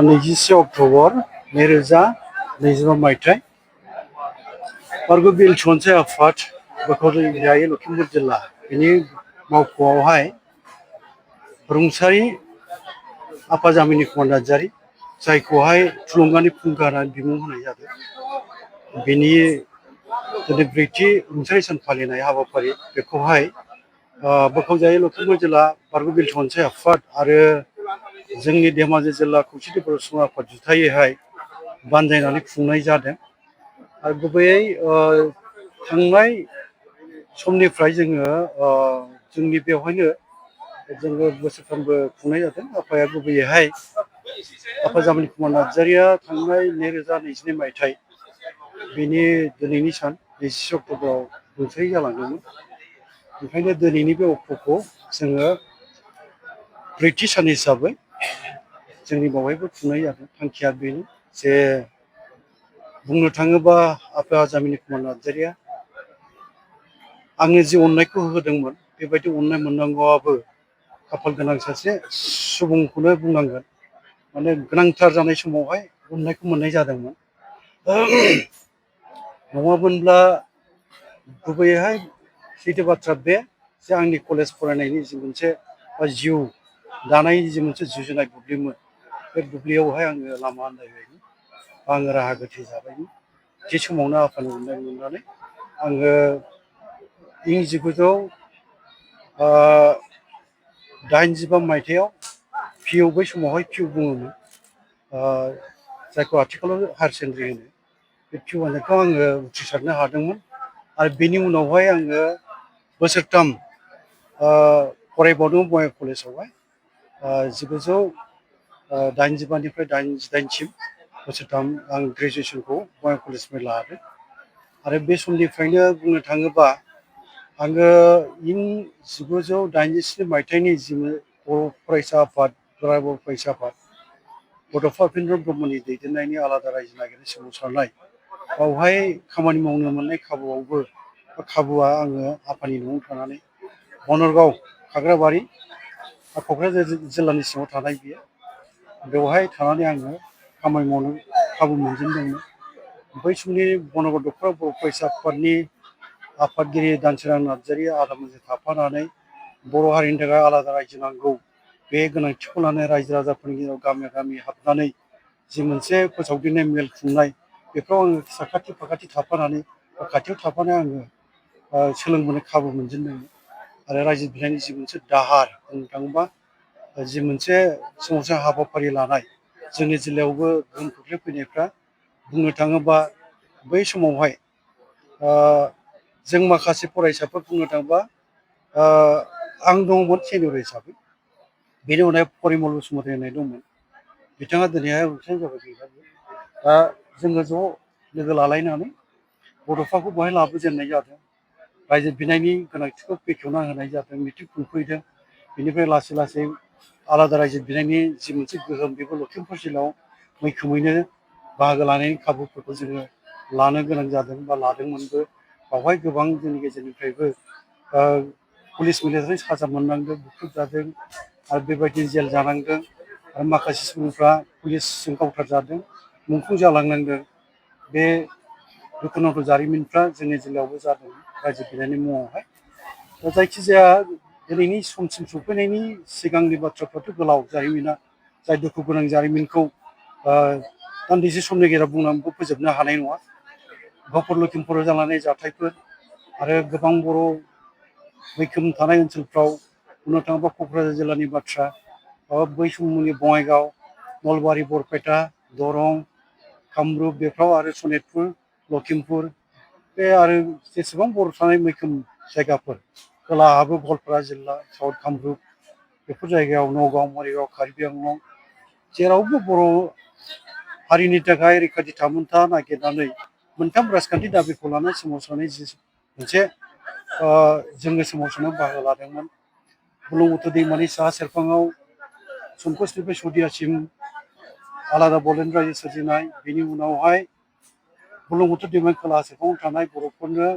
नैजिसे अक्ट'बर नैरोजा नैजिबा मायथाइ बारग' सनसाइ आफाद बड'लेण्ड लखिमपुर जिल्ला बेनि मावख'आवहाय रुंसारि आफाजामिनि कुमार नार्जारि जायखौहाय थुलुंगानि फुंखा होननानै बिमुं होनाय जादों। बेनि दिनै ब्रैथि रुंसारि सान फालिनाय हाबाफारि बेखौहाय बोखावजायै लखिमपुर जिल्ला बारग' सनसाइ आफाद आरो जोंनि धेमाजि जिल्ला खौसेथि बर' सुबुं आफाद जुथायैहाय बानजायनानै खुंनाय जादों। आरो गुबैयै थांनाय समनिफ्राय जोंनि बेवहायनो जोङो बोसोरफ्रोमबो खुंनाय जादों। आफाया गुबैयैहाय आफाजामिन कुमार नार्जारिया थांनाय नैरोजा नैजिनै मायथाइ बेनि दिनैनि सान 25 अक्ट'बराव रुंसारि जालांदोंमोन। ओंखायनो दिनैनि बे अक्ट'खौ जोङो ब्रैथि सान हिसाबै जोंनि बावहायबो खुंनाय जादों। थांखिया बेनो जे बुंनो थाङोबा आफाजामिन कुमार नार्जारिया आंनो जि अननायखौ होदोंमोन बेबायदि अननाय मोननांगौआबो खाफाल गोनां सासे सुबुंखौनो बुंनांगोन। माने गोनांथार जानाय समावहाय अननायखौ मोननाय जादोंमोन। नङामोनब्ला गुबैयैहाय सैथो बाथ्रा बे जे आंनि कलेज फरायनायनि जि मोनसे जिउ दानायनि जि मोनसे जुजिनाय बुब्लिमोन बे बुब्लियावहाय आङो लामा आन्दायबायमोन। आङो राहा गोथे जाबायमोन। थि समावनो आफानि अननाय मोननानै आङो इं 1985 मायथाइयाव पिइउ बै समावहाय पिइउ बुङोमोन। जायखौ आथिखालाव हायार सेकेन्डारि होनो। बे पिइउ आनजादखौ आङो उथ्रिसारनो हादोंमोन। आरो बेनि उनावहाय आङो बोसोरथाम फरायबावदों बङाइगाव कलेजावहाय 1985निफ्राय 88सिम बोसोरथाम आं ग्रेजुवेसनखौ बङाइगाव कलेजनिफ्राय लादों। आरो बे समनिफ्रायनो बुंनो थाङोबा आङो इं 1987 मायथाइनि जि बर' फरायसा आफाद दुलाराय बर' फरायसा आफाद बड'फा उपेन्द्र ब्रह्मनि दैदेननायनि आलादा रायजो नागिरनाय सोमावसारनाय बावहाय खामानि मावनो मोननाय खाबुआ आङो आफानि न'आव थानानै बनरगाव खाग्राबारि क'क्राझार जिल्लानि सिङाव थानाय बियो बेवहाय थानानै आङो खामानि मावनो खाबु मोनजेनदोंमोन। बै समनि बनरगाव दख'रा बर' फरायसा आफादनि आफादगिरि दानसोरां नार्जारि आदामोनजों थाफानानै बर' हारिनि थाखाय आलादा रायजो नांगौ बे गोनांथिखौ लानानै रायजो राजाफोरनि गेजेराव गामि गामि हाबनानै जि मोनसे फोसावदिंनाय मेल खुंनाय बेफ्राव आङो साखाथि फाखाथि थाफानानै खाथियाव थाफानानै आङो सोलोंबोनो खाबु मोनजेनदोंमोन। आरो रायजो बिनायनि जि मोनसे दाहार बुंनो थाङोबा जि मोनसे सोमावसार हाबाफारि लानाय जोंनि जिल्लायावबो गोहोम खोख्लैफैनायफ्रा बुंनो थाङोबा बै समावहाय जों माखासे फरायसाफोर बुंनो थाङोबा आं दङमोन सेनियर हिसाबै। बेनि उनाव परिमल बसुमतारी होननाय दंमोन। बिथाङा दिनैहाय रुंसारि जाबाय गैलाबो। दा जोङो ज' लोगो लालायनानै बड'फाखौ बहाय लाबोजेननाय जादों। रायजो बिनायनि गोनांथिखौ बेखेवना होनाय जादों। मिथिं खुंफैदों। बेनिफ्राय लासै लासै आलादा रायजो बिनायनि जि मोनसे गोहोम बेखौ लखिमपुर जिल्लायाव मैखोमैनो बाहागो लानायनि खाबुफोरखौ जोङो लानो गोनां जादों बा लादोंमोनबो। बावहाय गोबां जोंनि गेजेरनिफ्रायबो पुलिस मिलिटारि साजा मोननांदों बुख्रुबजादों आरो बेबायदिनो जेल जानांदों। आरो माखासे सुबुंफ्रा पुलिसजों गावथारजादों मुंख्लं जालांनांदों। बे दुखुनांथाव जारिमिनफ्रा जोंनि जिल्लायावबो जादों रायजो बिनायनि मुङावहाय। दा जायखिजाया दिनैनि समसिम सफैनायनि सिगांनि बाथ्राफ्राथ' गोलाव जारिमिना जाय दुखु गोनां जारिमिनखौ दान्दिसे समनि गेजेराव बुंनानैबो फोजोबनो हानाय नङा। गहपुर लखिमपुराव जालांनाय जाथायफोर आरो गोबां बर' मैखोम थानाय ओनसोलफ्राव बुंनो थाङोबा क'क्राझार जिल्लानि बाथ्रा बै समनि बङाइगाव नलबारि बरपेटा दरं कामरुप बेफ्राव आरो सनितपुर लखिमपुर बे आरो जेसेबां बर' थानाय मैखोम जायगाफोर खोलाहाबो गवालपारा जिल्ला साउथ कामरुप बेफोर जायगायाव नगाव मरिगाव कार्बि आंलं जेरावबो बर' हारिनि थाखाय रैखाथि थामोनथा नागिरनानै मोनथाम राजखान्थि दाबिखौ लानानै सोमावसारनाय जि मोनसे जोङो सोमावसारनायाव बाहागो लादोंमोन। बुरलुंबुथुर दैमानि साहा सेरफाङाव संकसनिफ्राय सदियासिम आलादा बड'लेण्ड रायजो सोरजिनाय। बेनि उनावहाय बुरलुंबुथुर दैमानि खोला सेरफाङाव थानाय बर'फोरनो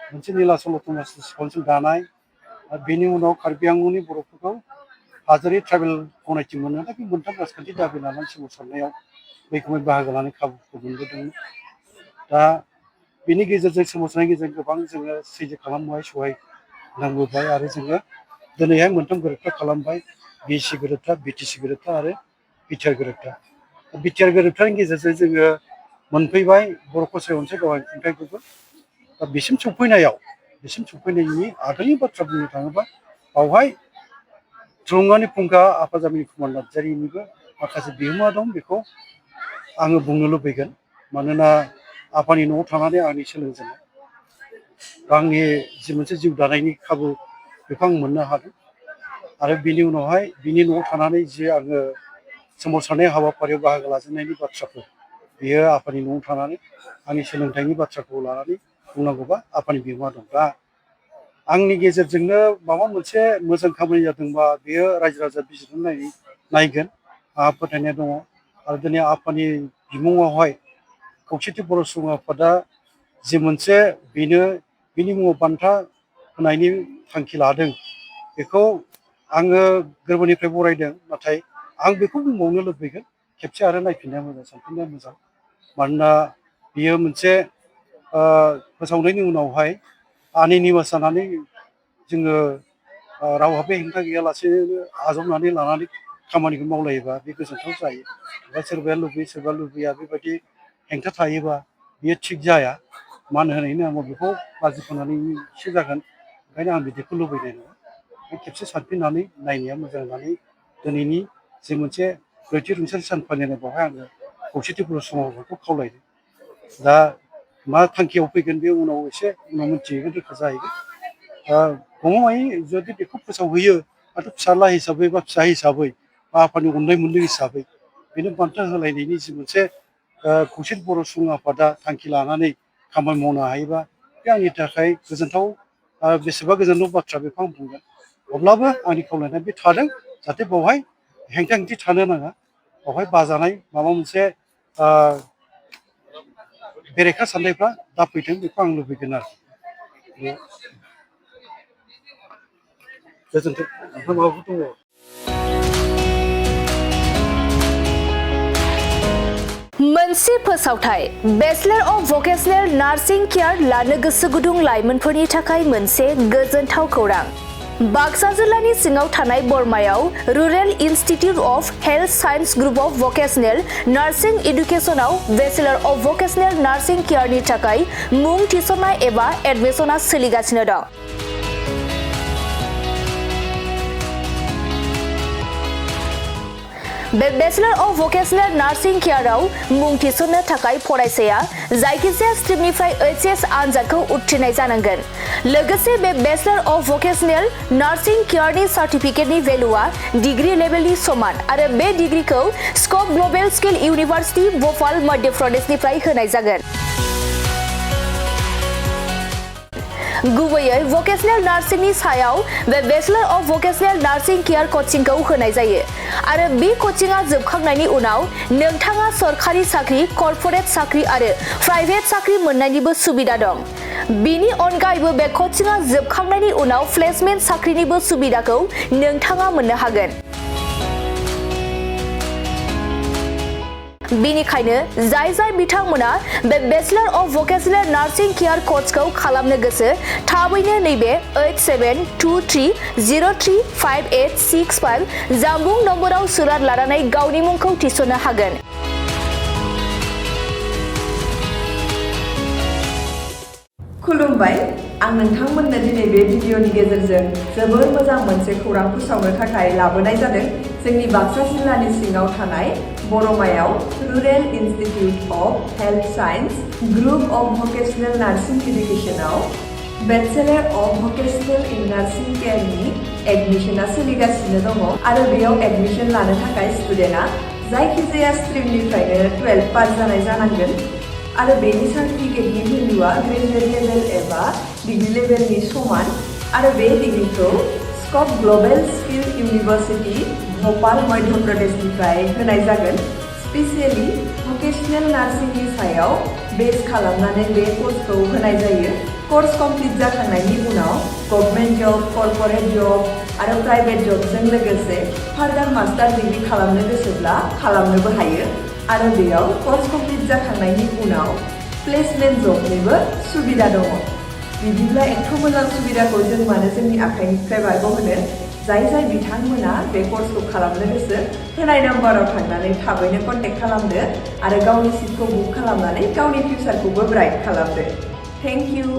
मोनसे निला सल' काउन्सिल दानाय। आरो बेनि उनाव कार्बि आंलंनि बर'फोरखौ हादोरारि ट्राइबेल गनायथि मोननो बे मोनथाम राजखान्थि दाबि लानानै सोमावसारनायाव मैखोमै बाहागो लानानै खाबुखौ मोनबोदोंमोन। दा बेनि गेजेरजों सोमावसारनायनि गेजेरजों गोबां जोङो सैज्य खालामबाय सहाय नांबोबाय आरो जोङो दिनैहाय मोनथाम गोरोबथा खालामबाय BC गोरोबथा BTC गोरोबथा आरो बिटिआर गोरोबथा। बिटिआर गोरोबथानि गेजेरजों जोङो मोनफैबाय बर' कसारि अनसाइ गावारि खुंथाइखौबो। दा बिसिम सफैनायनि आगोलनि बाथ्रा बुंनो थाङोबा बावहाय थुलुंगानि फुंखा आफाजामि कुमार नार्जारिनिबो माखासे बिहोमा दं बेखौ आङो बुंनो लुबैगोन। मानोना आफानि न'आव थानानै आंनि सोलोंजेननाय आंनि जि मोनसे जिउ दानायनि खाबु बेखौ आं मोननो हादों आरो बिनि उनावहाय बिनि न'आव थानानै जि आङो सोमावसारनाय हाबाफारियाव बाहागो लाजेननायनि बाथ्राफोर बेयो आफानि न'आव थानानै आंनि सोलोंथाइनि बाथ्राखौ लानानै बुंनांगौबा आफानि बिहोमा दं। दा आंनि गेजेरजोंनो माबा मोनसे मोजां खामानि जादोंबा बेयो रायजो राजा बिजिरनो नायगोन आंहा फोथायनाय दङ। आरो दिनै आफानि बिमुङावहाय खौसेथि बर' सुबुं आफादा जि मोनसे बिनि मुङाव बान्था होनायनि थांखि लादों बेखौ आङो गोरबोनिफ्राय बरायदों। नाथाय आं बेखौ बुंबावनो लुबैगोन खेबसे आरो नायफिननाया मोजां सानफिननाया मोजां। मानोना बियो मोनसे फोसावनायनि उनावहाय आनै निबास जानानै जोङो रावहाबो हेंथा गैयालासेनो आजावनानै लानानै खामानिखौ मावलायोबा बे गोजोनथाव जायो। दा सोरबाया लुबैयो सोरबा लुबैया बेबायदि हेंथा थायोबा बियो थिग जाया। मान होनायनि नामाव बेखौ बाजि खालामनानैसो जागोन। ओंखायनो आं बिदिखौ लुबैनाय नङा। खेबसे सानफिननानै नायनाया मोजां होननानै दिनैनि जे मोनसे ब्रैथि रुंसारि सान फालिनाय बेवहाय आङो खौसेथि बर' समाजखौ खावलायदों। दा मा थांखियाव फैगोन बे उनाव मिथिहैगोन रोखा जाहैगोन। गमामायै जुदि बेखौ फोसावहैयो आरो फिसाला हिसाबै बा फिसा हिसाबै बा आफानि अननाय मोनदों हिसाबै बेनो बान्था होलायनायनि जि मोनसे खौसेथि बर' सुबुं आफादा थांखि लानानै खामानि मावनो हायोबा बे आंनि थाखाय गोजोनथाव बेसेबा गोजोनथाव बाथ्रा बेखौ आं बुंगोन। अब्लाबो आंनि खावलायनाया बे थादों जाहाथे बेवहाय हेंथा हेंथि थानो नाङा। बेवहाय बाजानाय माबा मोनसे बेरेखा साननायफ्रा दाफैथों बेखौ आं लुबैगोन आरो। गोजोन्थों। ओमफ्राय माबाफोर दङ? मोनसे फोसावथाय bachelor of vocational nursing care लानो गोसो गुदुं लाइमोनफोरनि थाखाय मोनसे गोजोनथाव खौरां। बाक्सा जिल्लानि सिङाव थानाय बरमायाव rural institute of health science group of vocational nursing एडुकेशनाव बेचलर अफ भकेशनेल नार्सिं केयारनि थाखाय मुं थिसननाय एबा एडमिशना सोलिगासिनो दं। बे बेचलर अफ भकेशनेल नार्सिं केयाराव मुं थिसननो थाखाय फरायसाया जायखिजाया स्ट्रिमनिफ्राय HS आनजादखौ उथ्रिनाय जानांगोन। लोगोसे बे बेचलर अफ भकेशनेल नार्सिं केयारनि सार्टिफिकेटनि भेलुआ डिग्री लेभेलनि समान आरो बे डिग्रीखौ scope global skill university Bhopal Madhya प्रदेशनिफ्राय होनाय जागोन। गुबैयै भकेशनेल नार्सिंनि सायाव बे bachelor of vocational nursing care कचिंखौ होनाय जायो आरो बे कचिंआ जोबखांनायनि उनाव नोंथाङा सरखारि साख्रि, कर्परेट साख्रि आरो प्राइभेट साख्रि मोननायनिबो सुबिदा दं। बिनि अनगायैबो बे कचिंआ जोबखांनायनि उनाव प्लेसमेन्ट साख्रिनिबो सुबिदाखौ नोंथाङा मोननो हागोन। बेनिखायनो जाय बिथांमोना बे bachelor of vocational nursing care कर्सखौ खालामनो गोसो थाबैनो नैबे 8723035865 जानबुं नम्बराव सुलाद लानानै गावनि मुंखौ थिसननो हागोन। खुलुमबाय, आं नोंथांमोननो दिनै बे भिडिअनि गेजेरजों जोबोर मोजां मोनसे खौरां फोसावनो थाखाय लाबोनाय जादों। जोंनि बाक्सा जिल्लानि सिङाव थानाय बरमायाव rural institute of health science group of vocational nursing एडुकेशनाव bachelor of vocational in nursing केयारनि एडमिशना सोलिगासिनो दङ आरो बेयाव एडमिशन लानो थाखाय स्टुडेन्टआ जायखिजाया स्ट्रिमनिफ्रायनो 12 पास जानाय जानांगोन आरो बेनि सार्टिफिकेटनि भेलुआ ग्रेजुवेट लेभेल एबा डिग्री लेभेलनि समान आरो बे डिग्रीखौ scope global skill university Bhopal Madhya प्रदेशनिफ्राय होनाय जागोन। स्पेसियेलि भकेशनेल नार्सिंनि सायाव बेस खालामनानै बे कर्सखौ होनाय जायो। कर्स कमप्लिट जाखांनायनि उनाव गभर्नमेन्ट जब, कर्परेट जब आरो प्राइभेट जबजों लोगोसे फार्दार मास्टार डिग्री खालामनो गोसोब्ला खालामनोबो हायो आरो बेयाव कर्स कमप्लिट जाखांनायनि उनाव प्लेसमेन्ट जबनिबो सुबिदा दङ। बिदिब्ला एथ' मोजां सुबिदाखौ जों मानो जोंनि आखाइनिफ्राय बारग'होनो? जाय बिथांमोना बे कर्सखौ खालामनो गोसो होनाय नाम्बाराव थांनानै थाबैनो कन्टेक्ट खालामदो आरो गावनि सिटखौ बुक खालामनानै गावनि फिउचारखौबो ब्राइट खालामदो। Thank you.